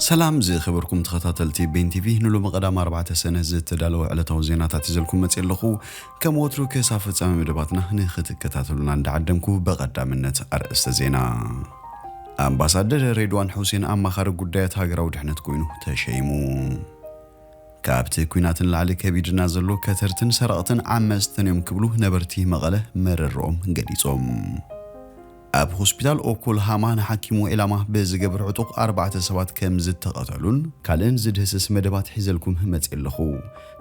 ሰላም ዝኸበርኩም ተኸታተልቲ ቤን ቲቪ፣ ንሎሚ ቀዳም ኣርባዕተ ሰነ ዝተዳለወ ዕለታዊ ዜናታት ይዘልኩም መጽእ ኣለኹ። ከም ወትሩ ክሳብ ፍጻመ መደባትና ንኽትከታተሉና እንዳዓደምኩ ብቐዳምነት ኣርእስተ ዜና። ኣምባሳደር ሬድዋን ሑሴን ኣማኻሪ ጉዳያት ሃገራዊ ድሕነት ኮይኑ ተሸይሙ። ካብቲ ኲናት ንላዕሊ ከቢድና ዘሎ ከተርትን ሰረቕትን ዓመፅትን እዮም ክብሉ ነበርቲ መቐለ መረርኦም ገሊጾም። ኣብ ሆስፒታል ኦኮልሃማ ንሓኪሙ ዒላማ ብዝገብር ዕጡቕ ኣርባዕተ ሰባት ከም ዝተቐተሉን ካልእን ዝድህስስ መደባት ሒዘልኩም መጽእ ኣለኹ።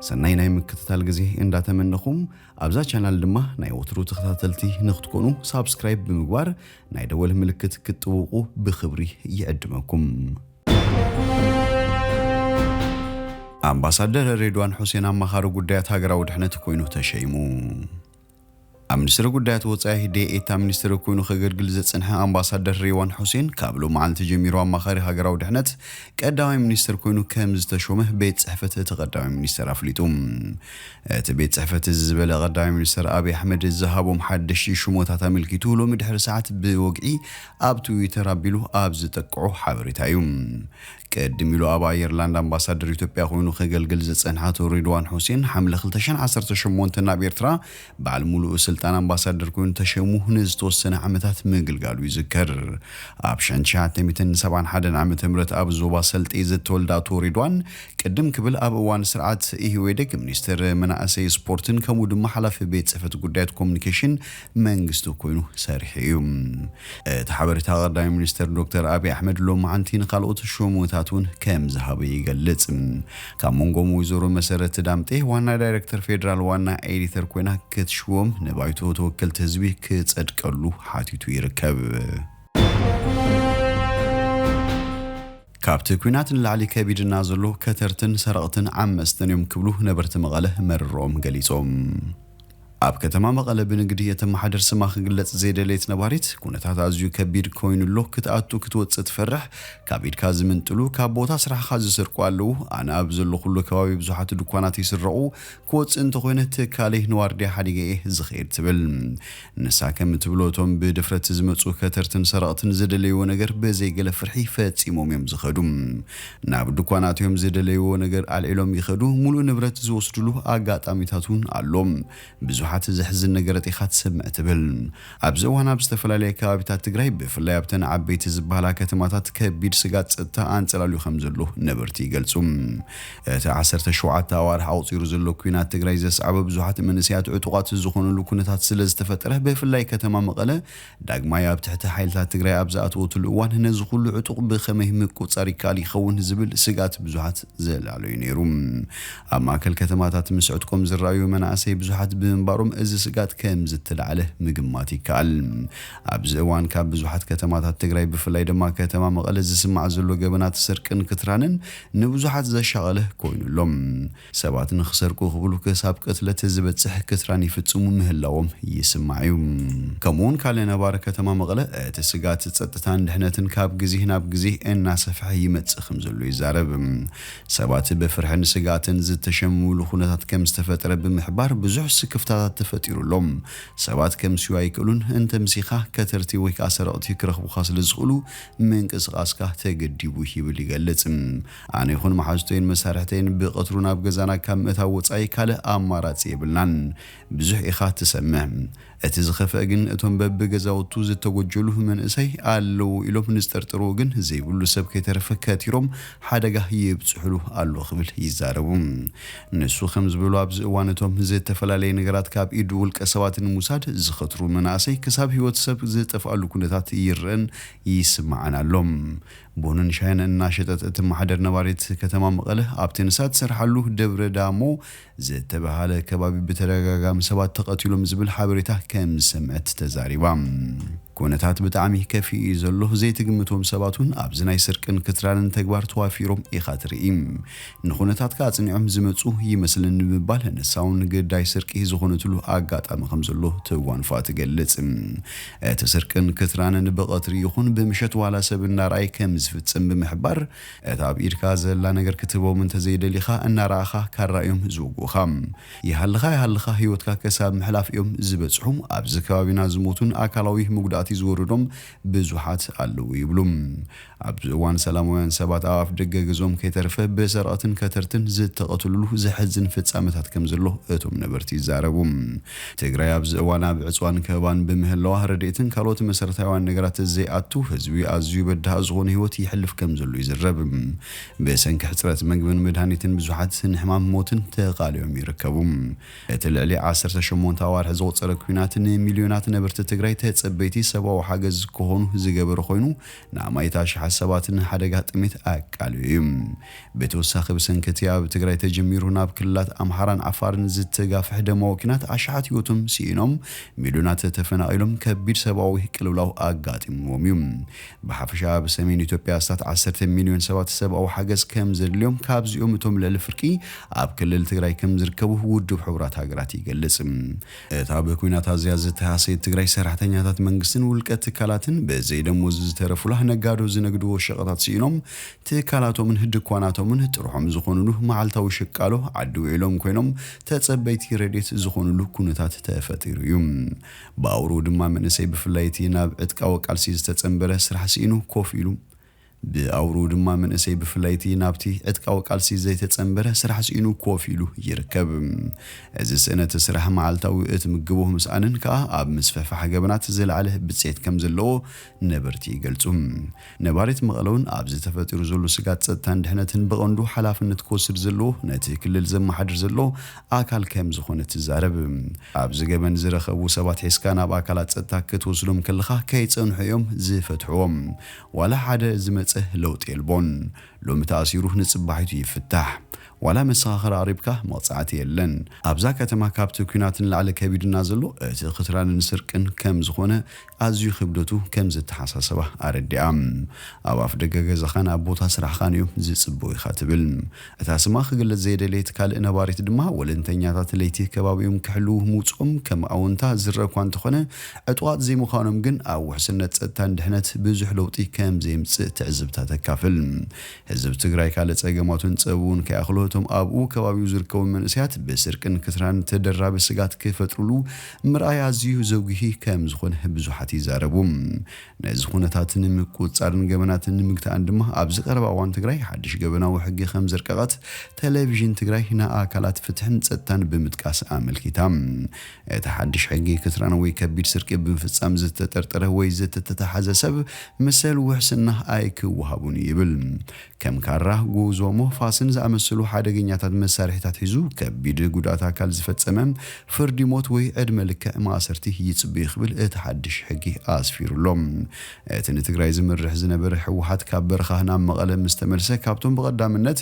ሰናይ ናይ ምክትታል ግዜ እንዳተመነኹም ኣብዛ ቻናል ድማ ናይ ወትሩ ተኸታተልቲ ንክትኮኑ ሳብስክራይብ ብምግባር ናይ ደወል ምልክት ክትጥውቑ ብኽብሪ ይዕድመኩም። ኣምባሳደር ሬድዋን ሑሴን ኣማኻሪ ጉዳያት ሃገራዊ ድሕነት ኮይኑ ተሸይሙ። ኣብ ሚኒስትሪ ጉዳያት ወጻኢ ዴኤታ ሚኒስትሪ ኮይኑ ከገልግል ዝጽንሐ ኣምባሳደር ሬድዋን ሑሴን ካብ ሎማዓንቲ ጀሚሩ ኣማኻሪ ሃገራዊ ድሕነት ቀዳማይ ሚኒስትር ኮይኑ ከም ዝተሾመ ቤት ጽሕፈት እቲ ቀዳማይ ሚኒስትር ኣፍሊጡ። እቲ ቤት ጽሕፈት እዚ ዝበለ ቀዳማይ ሚኒስትር ኣብይ ኣሕመድ ዝሃቦም ሓደሽቲ ሽሞታት ኣመልኪቱ ሎሚ ድሕሪ ሰዓት ብወግዒ ኣብ ትዊተር ኣቢሉ ኣብ ዝጠቅዖ ሓበሬታ እዩ። ቅድም ኢሉ ኣብ ኣየርላንድ ኣምባሳደር ኢትዮጵያ ኮይኑ ከገልግል ዝጸንሐ ኣቶ ሬድዋን ሑሴን ሓምለ ክልተ ሽሕን ዓሰርተ ሸሞንተን ናብ ኤርትራ በዓል ሙሉእ ስልጣን ኣምባሳደር ኮይኑ ተሸሙ ንዝተወሰነ ዓመታት ምግልጋሉ ይዝከር። ኣብ ሽሕን ትሽዓተ ሚእትን ሰብዓን ሓደን ዓመተ ምህረት ኣብ ዞባ ሰልጤ ዝተወልደ ኣቶ ሬድዋን ቅድም ክብል ኣብ እዋን ስርዓት ኢህወዴግ ሚኒስትር መናእሰይ ስፖርትን ከምኡ ድማ ሓላፊ ቤት ጽሕፈት ጉዳያት ኮሙኒኬሽን መንግስቲ ኮይኑ ሰሪሑ እዩ። እቲ ሓበሬታ ቀዳማይ ሚኒስትር ዶክተር ኣብይ ኣሕመድ ሎማዓንቲ ንካልኦት ሹመታት እውን ከም ዝሃበ ይገልጽ። ካብ መንጎም ወይዘሮ መሰረት ዳምጤ ዋና ዳይሬክተር ፌዴራል ዋና ኤዲተር ኮይና ክትሽዎም ንባይቶ ተወከልቲ ህዝቢ ክጸድቀሉ ሓቲቱ ይርከብ። ካብቲ ኲናት ንላዕሊ ከቢድና ዘሎ ከተርትን ሰረቕትን ዓመፅትን እዮም ክብሉ ነበርቲ መቐለ መርርኦም ገሊጾም። ኣብ ከተማ መቐለ ብንግዲ እተመሓደር ስማ ክግለጽ ዘይደለየት ነባሪት፣ ኩነታት ኣዝዩ ከቢድ ኮይኑ ኣሎ፣ ክትኣቱ ክትወጽእ ትፈርሕ፣ ካብ ኢድካ ዝምንጥሉ፣ ካብ ቦታ ስራሕኻ ዝስርቁ ኣለዉ። ኣነ ኣብ ዘለኹሉ ከባቢ ብዙሓት ድኳናት ይስረቑ፣ ክወጽእ እንተኾይነ ትካለይ ንዋርድያ ሓዲገ እየ ዝኸይድ ትብል። ንሳ ከም እትብሎ እቶም ብድፍረት ዝመጹ ከተርትን ሰረቕትን ዝደለይዎ ነገር ብዘይገለ ፍርሒ ፈጺሞም እዮም ዝኸዱ። ናብ ድኳናት እዮም ዝደለይዎ ነገር ኣልዒሎም ይኸዱ፣ ሙሉእ ንብረት ዝወስድሉ ኣጋጣሚታት እውን ኣሎ። ብዙሓት ዘሕዝን ነገራት ኢኻ ትሰምዕ ትብል። ኣብዚ እዋን ኣብ ዝተፈላለያ ከባቢታት ትግራይ ብፍላይ ኣብተን ዓበይቲ ዝበሃላ ከተማታት ከቢድ ስጋት ጸጥታ ኣንጸላልዩ ከም ዘሎ ነበርቲ ይገልጹ። እቲ ዓሰርተ ሸውዓተ ኣዋርሕ ኣቑጺሩ ዘሎ ኲናት ትግራይ ዘስዓበ ብዙሓት መንእሰያት ዕጡቓት ዝኾኑሉ ኩነታት ስለ ዝተፈጠረ ብፍላይ ከተማ መቐለ ዳግማይ ኣብ ትሕቲ ሓይልታት ትግራይ ኣብ ዝኣተወትሉ እዋን ነዚ ኩሉ ዕጡቕ ብኸመይ ምቁጻር ይከኣል ይኸውን ዝብል ስጋት ብዙሓት ዘላሎ እዩ ነይሩ። ኣብ ማእከል ከተማታት ምስ ዕጥቆም ዝረኣዩ መናእሰይ ብዙሓት ብምንባሮም እዚ ስጋት ከም ዝተላዕለ ምግማት ይከኣል። ኣብዚ እዋን ካብ ብዙሓት ከተማታት ትግራይ ብፍላይ ድማ ከተማ መቐለ ዝስማዕ ዘሎ ገበናት ስርቅን ክትራንን ንብዙሓት ዘሻቐለ ኮይኑ ኣሎ። ሰባት ንኽሰርቁ ክብሉ ክሳብ ቅትለት ዝበጽሕ ክትራን ይፍጽሙ ምህላዎም ይስማዕ እዩ። ከምኡውን ካልእ ነባሪ ከተማ መቐለ እቲ ስጋት ጸጥታን ድሕነትን ካብ ግዜ ናብ ግዜ እናሰፍሐ ይመጽእ ከም ዘሎ ይዛረብ። ሰባት ብፍርሕን ስጋትን ዝተሸምምሉ ኩነታት ከም ዝተፈጠረ ብምሕባር ብዙሕ ስክፍታታት ተፈጢሩ ኣሎ። ሰባት ከምስዩ ኣይክእሉን፣ እንተምሲኻ ከተርቲ ወይ ከዓ ሰረቕቲ ክረኽቡኻ ስለ ዝኽእሉ ምንቅስቓስካ ተገዲቡ ይብል ይገልጽ። ኣነ ይኹን መሓዙተይን መሳርሕተይን ብቐትሩ ናብ ገዛና ካብ ምእታው ወጻኢ ካልእ ኣማራጺ የብልናን። ብዙሕ ኢኻ ትሰምዕ። እቲ ዝኸፍአ ግን እቶም በብገዛውቱ ዝተጎጀሉ መንእሰይ ኣለዉ ኢሎም ንዝጠርጥርዎ ግን ዘይብሉ ሰብ ከይተረፈ ከቲሮም ሓደጋ ይብጽሕሉ ኣሎ ክብል ይዛረቡ። ንሱ ከም ዝበሎ ኣብዚ እዋን እቶም ዝተፈላለየ ነገራት ካብ ኢድ ውልቀ ሰባት ንምውሳድ ዝኸትሩ መናእሰይ ክሳብ ህይወት ሰብ ዝጠፍኣሉ ኩነታት ይረአን ይስማዓን ኣሎ። ቡንን ሻሂን እናሸጠት እትመሓደር ነባሪት ከተማ መቐለ ኣብቲ ንሳ ትሰርሓሉ ደብረ ዳሞ ዝተባሃለ ከባቢ ብተደጋጋሚ ሰባት ተቐቲሎም ዝብል ሓበሬታ ከም ዝሰምዐት ተዛሪባ። ኩነታት ብጣዕሚ ከፊኡ እዩ ዘሎ። ዘይትግምቶም ሰባት እውን ኣብዚ ናይ ስርቅን ክትራንን ተግባር ተዋፊሮም ኢኻ ትርኢ። ንኹነታትካ ኣጽኒዖም ዝመጹ ይመስለኒ ብምባል ንሳ እውን ግዳይ ስርቂ ዝኾነትሉ ኣጋጣሚ ከም ዘሎ ተጓንፋ ትገልጽ። እቲ ስርቅን ክትራንን ብቐትሪ ይኹን ብምሸት ዋላ ሰብ እናረኣይ ከም ዝፍጽም ብምሕባር፣ እታ ኣብ ኢድካ ዘላ ነገር ክትህቦም እንተዘይደሊኻ እናረኣኻ ካራ እዮም ዝውግኡኻ። ይሃልኻ ይሃልኻ ህይወትካ ከሳብ ምሕላፍ እዮም ዝበጽሑ። ኣብዚ ከባቢና ዝሞቱን ኣካላዊ ምጉዳእቲ ዝወርዶም ብዙሓት ኣለዉ ይብሉ። ኣብዚ እዋን ሰላማውያን ሰባት ኣብ ኣፍ ደገ ገዝኦም ከይተረፈ ብሰረቕትን ከተርትን ዝተቐትሉሉ ዘሕዝን ፍጻመታት ከም ዘሎ እቶም ነበርቲ ይዛረቡ። ትግራይ ኣብዚ እዋን ኣብ ዕፅዋን ከበባን ብምህላዋ ረድኤትን ካልኦት መሰረታውያን ነገራት ዘይኣቱ ህዝቢ ኣዝዩ በዳህ ዝኾነ ህይወት ይሕልፍ ከም ዘሎ ይዝረብ። ብሰንኪ ሕፅረት ምግብን መድሃኒትን ብዙሓት ንሕማም ሞትን ተቓልዮም ይርከቡ። እቲ ልዕሊ ዓሰርተ ሸሞንተ ኣዋርሕ ዘቑጸረ ኲናት ንሚልዮናት ነበርቲ ትግራይ ተጸበይቲ ሰብኣዊ ሓገዝ ክኾኑ ዝገበረ ኮይኑ፣ ንኣማኢት ኣሽሓት ሰባት ንሓደጋ ጥሜት ኣቃልዩ እዩ። ብተወሳኺ ብሰንኪ እቲ ኣብ ትግራይ ተጀሚሩ ናብ ክልላት ኣምሓራን ዓፋርን ዝተጋፍሕ ደማዊ ኲናት ኣሽሓት ህይወቶም ስኢኖም፣ ሚልዮናት ተፈናቒሎም ከቢድ ሰብኣዊ ቅልውላው ኣጋጢምዎም እዩ። ብሓፈሻ ኣብ ሰሜን ኢትዮጵያ ኣስታት ዓሰርተ ሚልዮን ሰባት ሰብኣዊ ሓገዝ ከም ዘድልዮም፣ ካብዚኦም እቶም ልዕሊ ፍርቂ ኣብ ክልል ትግራይ ከም ዝርከቡ ውድብ ሕቡራት ሃገራት ይገልጽ። እታ ብኲናት ኣዝያ ዝተሃሰየት ትግራይ ሰራሕተኛታት መንግስትን ውልቀ ትካላትን ብዘይ ደሞዝ ዝተረፉላ ነጋዶ ዝነግድዎ ሸቐጣት ስኢኖም ትካላቶምን ድኳናቶምን ጥርሖም ዝኾኑሉ መዓልታዊ ሽቃሎ ዓዲ ውዒሎም ኮይኖም ተጸበይቲ ረድኤት ዝኾኑሉ ኩነታት ተፈጢሩ እዩ። ብኣውርኡ ድማ መንእሰይ ብፍላይ እቲ ናብ ዕጥቃዊ ቃልሲ ዝተጸንበረ ስራሕ ስኢኑ ኮፍ ኢሉ ብኣውርኡ ድማ መንእሰይ ብፍላይ እቲ ናብቲ ዕጥቃዊ ቃልሲ ዘይተጸንበረ ስራሕ ስኢኑ ኮፍ ኢሉ ይርከብ። እዚ ስእነት ስራሕ መዓልታዊ እትምግቦ ምስኣንን ከኣ ኣብ ምስፍሕፋሕ ገበናት ዝለዓለ ብጽየት ከም ዘለዎ ነበርቲ ይገልጹ። ነባሪት መቐለ እውን ኣብዚ ተፈጢሩ ዘሎ ስጋት ጸጥታን ድሕነትን ብቐንዱ ሓላፍነት ክወስድ ዘለዎ ነቲ ክልል ዘመሓድር ዘሎ ኣካል ከም ዝኾነ ትዛረብ። ኣብዚ ገበን ዝረኸቡ ሰባት ሒዝካ ናብ ኣካላት ጸጥታ ክትወስዶም ከለኻ ከይጸንሑ እዮም ዝፈትሕዎም። ዋላ ሓደ ዝመጸ ለውጢ የልቦን። ሎሚ ተኣሲሩ ንጽባሒቱ ይፍታሕ። ዋላ መሰኻኽር ኣቕሪብካ መቕጻዕቲ የለን። ኣብዛ ከተማ ካብቲ ኲናት ንላዕሊ ከቢድና ዘሎ እቲ ክትራንን ስርቅን ከም ዝኾነ ኣዝዩ ክብደቱ ከም ዘተሓሳሰባ ኣረዲኣ። ኣብ ኣፍ ደገ ገዛኻን ኣብ ቦታ ስራሕኻን እዮም ዝጽበዩኻ ትብል። እታ ስማ ክግለጽ ዘይደለየት ካልእ ነባሪት ድማ ወለንተኛታት ለይቲ ከባቢኦም ክሕልዉ ምውጽኦም ከም ኣወንታ ዝረእኳ እንተኾነ ዕጡቓት ዘይምዃኖም ግን ኣብ ውሕስነት ጸጥታን ድሕነት ብዙሕ ለውጢ ከም ዘየምጽእ ትዕዝብታ ተካፍል። ህዝቢ ትግራይ ካልእ ጸገማቱን ጸብቡን ከይኣኽሎ እቶም ኣብኡ ከባቢኡ ዝርከቡ መንእሰያት ብስርቅን ክትራን ተደራቢ ስጋት ክፈጥሩሉ ምርኣይ ኣዝዩ ዘጉሂ ከም ዝኾነ ብዙሓት ይዛረቡ። ነዚ ኩነታት ንምቁጽጻርን ገበናትን ንምግታእን ድማ ኣብዚ ቀረባ እዋን ትግራይ ሓድሽ ገበናዊ ሕጊ ከም ዘርቀቐት ቴሌቪዥን ትግራይ ንኣካላት ፍትሕን ጸጥታን ብምጥቃስ ኣመልኪታ። እቲ ሓድሽ ሕጊ ክትራን ወይ ከቢድ ስርቂ ብምፍጻም ዝተጠርጠረ ወይ ዝተተሓዘ ሰብ መሰል ውሕስና ኣይክወሃቡን እዩ ይብል። ከም ካራ፣ ጉዞሞ፣ ፋስን ዝኣመሰሉ ሓደገኛታት መሳርሒታት ሒዙ ከቢድ ጉድኣት ኣካል ዝፈጸመ ፍርዲ ሞት ወይ ዕድመ ልክዕ ማእሰርቲ ይጽበዩ ክብል እቲ ሓድሽ ሕጊ ኣስፊሩ ኣሎ። እቲ ንትግራይ ዝመርሕ ዝነበረ ህወሓት ካብ በረኻ ናብ መቐለ ምስ ተመልሰ ካብቶም ብቐዳምነት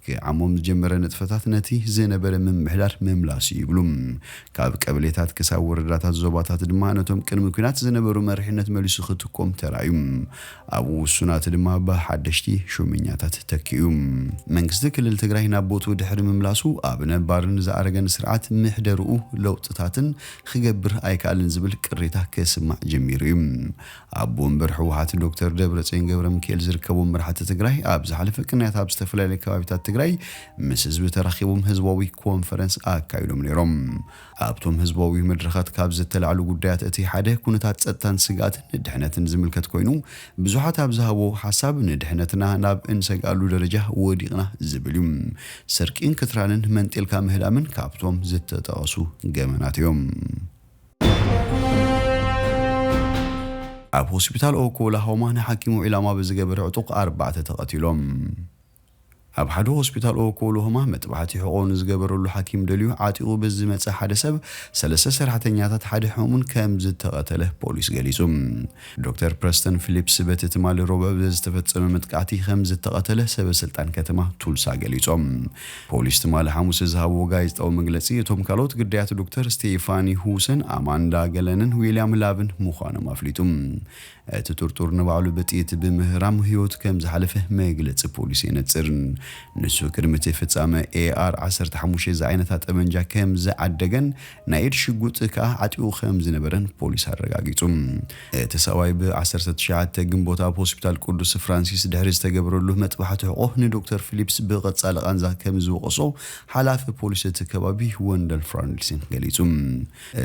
ክዓሞም ዝጀመረ ንጥፈታት ነቲ ዝነበረ ምምሕዳር ምምላስ እዩ ይብሉ። ካብ ቀበሌታት ክሳብ ወረዳታት ዞባታት ድማ ነቶም ቅድሚ ኲናት ዝነበሩ መሪሕነት መሊሱ ክትኮም ተራእዩ። ኣብ ውሱናት ድማ ብሓደሽቲ ሹመኛታት ተኪኡ። መንግስቲ ክልል ትግራይ ናብ ቦትኡ ድሕሪ ምምላሱ ኣብ ነባርን ዝኣረገን ስርዓት ምሕደርኡ ለውጥታትን ክገብር ኣይከኣልን ዝብል ቅሬታ ክስማዕ ጀሚሩ እዩ። ኣቦ ወንበር ህወሓት ዶክተር ደብረጽዮን ገብረ ሚካኤል ዝርከቦም መራሕቲ ትግራይ ኣብ ዝሓለፈ ቅንያት ኣብ ዝተፈላለዩ ከባቢታት ትግራይ ምስ ህዝቢ ተራኺቦም ህዝባዊ ኮንፈረንስ ኣካይዶም ነይሮም። ኣብቶም ህዝባዊ መድረኻት ካብ ዝተላዕሉ ጉዳያት እቲ ሓደ ኩነታት ጸጥታን ስግኣትን ድሕነትን ዝምልከት ኮይኑ፣ ብዙሓት ኣብ ዝሃብዎ ሓሳብ ንድሕነትና ናብ እንሰግኣሉ ደረጃ ወዲቕና ዝብል እዩ። ስርቂን ክትራንን መንጤልካ ምህዳምን ካብቶም ዝተጠቐሱ ገበናት እዮም። ኣብ ሆስፒታል ኦኮላሆማ ንሓኪሙ ዒላማ ብዝገበረ ዕጡቕ ኣርባዕተ ተቐቲሎም። ኣብ ሓደ ሆስፒታል ኦኮላሆማ መጥባሕቲ ሕቖ ንዝገበረሉ ሓኪም ደልዩ ዓጢቑ ብዝመጸ ሓደ ሰብ ሰለስተ ሰራሕተኛታት ሓደ ሕሙምን ከም ዝተቐተለ ፖሊስ ገሊጹ። ዶክተር ፕረስተን ፊሊፕስ በቲ ትማሊ ረቡዕ ብዝተፈጸመ መጥቃዕቲ ከም ዝተቐተለ ሰበ ስልጣን ከተማ ቱልሳ ገሊጾም። ፖሊስ ትማሊ ሓሙስ ዝሃብዎ ጋዜጣዊ መግለጺ እቶም ካልኦት ግዳያት ዶክተር ስቴፋኒ ሁሰን፣ ኣማንዳ ገለንን ዊልያም ላቭን ምዃኖም ኣፍሊጡ። እቲ ጥርጡር ንባዕሉ ብጥይት ብምህራም ህይወቱ ከም ዝሓለፈ መግለጺ ፖሊስ የነጽር። ንሱ ቅድሚ እቲ ፍጻመ ኤኣር ዓሰርተ ሓሙሽተ ዝዓይነታ ጠመንጃ ከም ዝዓደገን ናይ ኢድ ሽጉጥ ከኣ ዓጢቑ ከም ዝነበረን ፖሊስ ኣረጋጊጹ። እቲ ሰብኣይ ብ ዓሰርተ ትሽዓተ ግንቦት ኣብ ሆስፒታል ቅዱስ ፍራንሲስ ድሕሪ ዝተገብረሉ መጥባሕቲ ሕቖ ንዶክተር ፊሊፕስ ብቐጻሊ ቃንዛ ከም ዝወቐሶ ሓላፊ ፖሊስ እቲ ከባቢ ወንደል ፍራንሲስን ገሊጹ።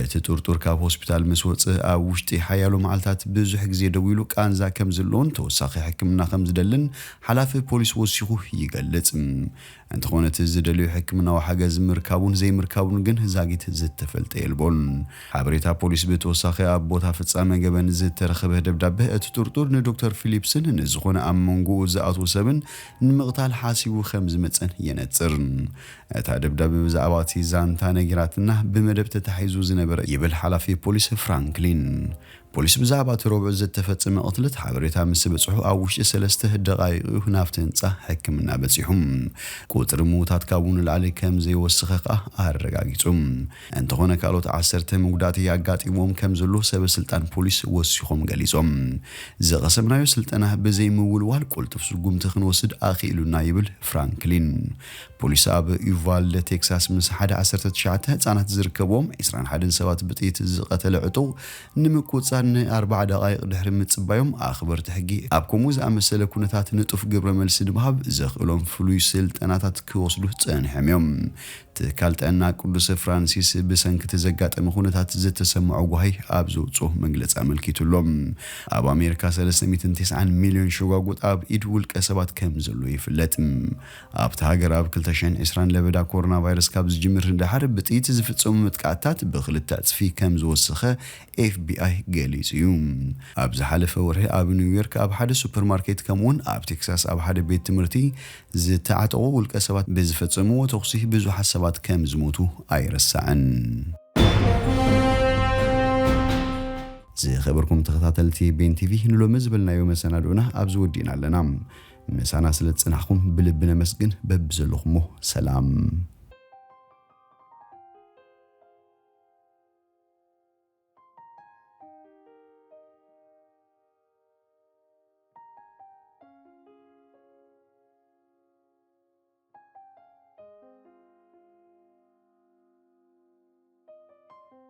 እቲ ጥርጡር ካብ ሆስፒታል ምስ ወጽእ ኣብ ውሽጢ ሓያሎ መዓልታት ብዙሕ ግዜ ደዊሉ ቃንዛ ከም ዘለዎን ተወሳኺ ሕክምና ከም ዝደልን ሓላፊ ፖሊስ ወሲኹ ይገልጽ። እንተኾነ እቲ ዝደልዮ ሕክምናዊ ሓገዝ ምርካቡን ዘይምርካቡን ግን ዛጊት ዝተፈልጠ የልቦን። ሓበሬታ ፖሊስ ብተወሳኺ ኣብ ቦታ ፍጻመ ገበን ዝተረኸበ ደብዳበ እቲ ጥርጡር ንዶክተር ፊሊፕስን ንዝኾነ ኣብ መንጎኡ ዝኣትዎ ሰብን ንምቕታል ሓሲቡ ከም ዝመጸን የነጽር። እታ ደብዳበ ብዛዕባ እቲ ዛንታ ነጊራትና ብመደብ ተታሒዙ ዝነበረ ይብል ሓላፊ ፖሊስ ፍራንክሊን። ፖሊስ ብዛዕባ እቲ ረቡዕ ዝተፈጸመ ቅትለት ሓበሬታ ምስ በጽሑ ኣብ ውሽጢ ሰለስተ ደቓይቕ እዩ ናብቲ ህንጻ ሕክምና በጺሑ። ቁጽሪ ምዉታት ካብኡ ንላዕሊ ከም ዘይወሰኸ ከኣ ኣረጋጊጹ። እንተኾነ ካልኦት ዓሰርተ መጉዳእቲ ኣጋጢሞም ከም ዘሎ ሰበ ስልጣን ፖሊስ ወሲኾም ገሊጾም። ዝቐሰምናዮ ስልጠና ብዘይ ምውልዋል ቅልጡፍ ስጉምቲ ክንወስድ ኣኽኢሉና ይብል ፍራንክሊን። ፖሊስ ኣብ ዩቫልደ ቴክሳስ ምስ ሓደ ዓሰርተ ትሽዓተ ህጻናት ዝርከብዎም ዕስራን ሓደን ሰባት ብጥይት ዝቐተለ ዕጡቕ ንምቁጽጻር ንኣርባዓ ደቓይቕ ድሕሪ ምጽባዮም ኣኽበርቲ ሕጊ ኣብ ከምኡ ዝኣመሰለ ኩነታት ንጡፍ ግብረ መልሲ ንምሃብ ዘኽእሎም ፍሉይ ስልጠናታት ክወስዱ ጸኒሖም እዮም። ትካል ጥዕና ቅዱስ ፍራንሲስ ብሰንኪ እቲ ዘጋጠመ ኩነታት ዝተሰምዖ ጓሂ ኣብ ዘውጽኦ መግለጺ ኣመልኪቱ ኣሎ። ኣብ ኣሜሪካ ሰለስተ ሚእትን ተስዓን ሚልዮን ሸጓጉጥ ኣብ ኢድ ውልቀ ሰባት ከም ዘሎ ይፍለጥ። ኣብታ ሃገር ኣብ ክልተ ሽሕን ዕስራን ለበዳ ኮሮና ቫይረስ ካብ ዝጅምር ንደሓር ብጥይት ዝፍጸሙ መጥቃዕትታት ብኽልተ ዕጽፊ ከም ዝወሰኸ ኤፍቢኣይ ገሊጹ እዩ። ኣብ ዝሓለፈ ወርሒ ኣብ ኒውዮርክ ኣብ ሓደ ሱፐርማርኬት ከምኡውን ኣብ ቴክሳስ ኣብ ሓደ ቤት ትምህርቲ ዝተዓጠቑ ውልቀ ሰባት ብዝፈጸምዎ ተኹሲ ብዙሓት ሰባት ከም ዝሞቱ ኣይረሳዕን። ዝኸበርኩም ተኸታተልቲ ቤን ቲቪ፣ ንሎሚ ዝበልናዮ መሰናድኦና ኣብዚ ወዲእና ኣለና። ምሳና ስለ ዝጸናሕኩም ብልቢ ነመስግን። በብዘለኹሞ ሰላም።